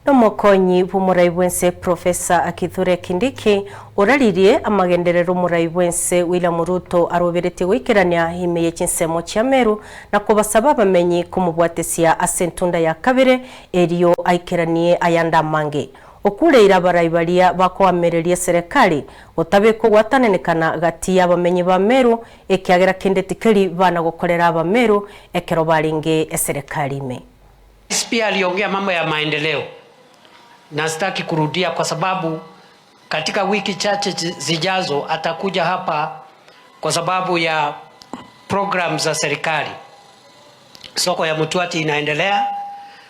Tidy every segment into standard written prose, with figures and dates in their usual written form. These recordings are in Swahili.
Nomokonyi bw'omorai bw'ense Professor Kithure Kindiki oraririe amagenderero omorai bw'ense William Ruto aroberetie goikerania ime ye chinsemo chia Meru na kobasaba abamenyi komobwatesia ase entunda ya kabere erio aikeranie ayande amange. Okureire abarai baria bakoamereria eserekari gotabeka ogwatananekana gati y'abamenyi ba Meru ekiagera kende tikeri bana gokorera Abameru ekero barenge eserekari ime. Pia aliongea mambo ya maendeleo na sitaki kurudia kwa sababu katika wiki chache zijazo atakuja hapa kwa sababu ya program za serikali. Soko ya Mutuati inaendelea,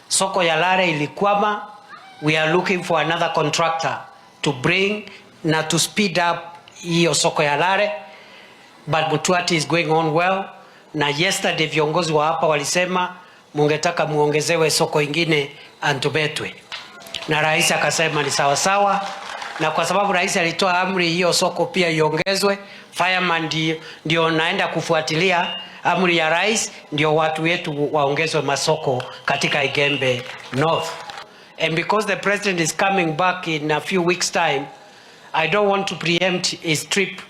soko ya Lare ilikwama. We are looking for another contractor to bring na to speed up hiyo soko ya Lare, but Mutuati is going on well. Na yesterday viongozi wa hapa walisema mungetaka muongezewe soko ingine Antubetwe, na rais akasema ni sawa sawa, na kwa sababu rais alitoa amri hiyo soko pia iongezwe, fireman ndio naenda kufuatilia amri ya rais, ndio watu wetu waongezwe masoko katika Igembe North. And because the president is coming back in a few weeks time, I don't want to preempt his trip.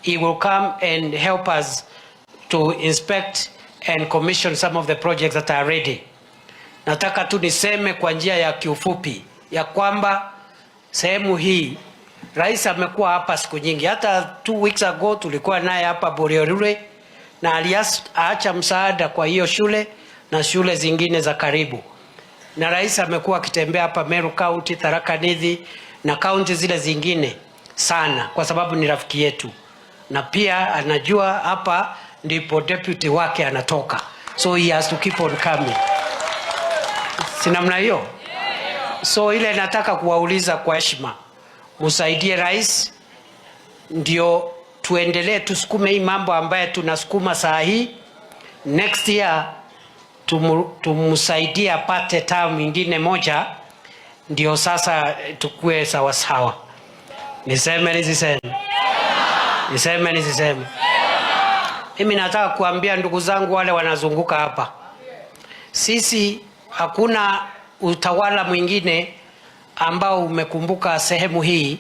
He will come and help us to inspect and commission some of the projects that are ready. Nataka tu niseme kwa njia ya kiufupi ya kwamba sehemu hii rais amekuwa hapa siku nyingi. Hata 2 weeks ago tulikuwa naye hapa Boriorure na aliacha msaada kwa hiyo shule na shule zingine za karibu, na rais amekuwa akitembea hapa Meru County, Tharaka Nithi na kaunti zile zingine sana, kwa sababu ni rafiki yetu, na pia anajua hapa ndipo deputy wake anatoka, so he has to keep on coming. Si namna hiyo? So ile nataka kuwauliza kwa heshima, msaidie rais ndio tuendelee tusukume hii mambo ambaye tunasukuma saa hii. Next year tumsaidie apate term ingine moja, ndio sasa tukue sawa sawa. Niseme nisiseme? Niseme nisiseme? Mimi nataka kuambia ndugu zangu wale wanazunguka hapa, sisi hakuna utawala mwingine ambao umekumbuka sehemu hii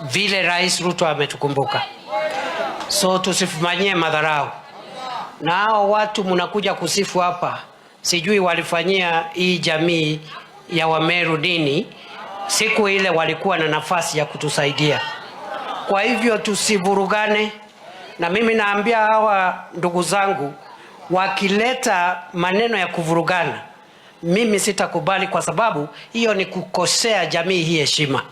vile Rais Ruto ametukumbuka. So tusifanyie madharau, na hao watu mnakuja kusifu hapa, sijui walifanyia hii jamii ya Wameru nini siku ile walikuwa na nafasi ya kutusaidia. Kwa hivyo tusivurugane, na mimi naambia hawa ndugu zangu, wakileta maneno ya kuvurugana, mimi sitakubali, kwa sababu hiyo ni kukosea jamii hii heshima.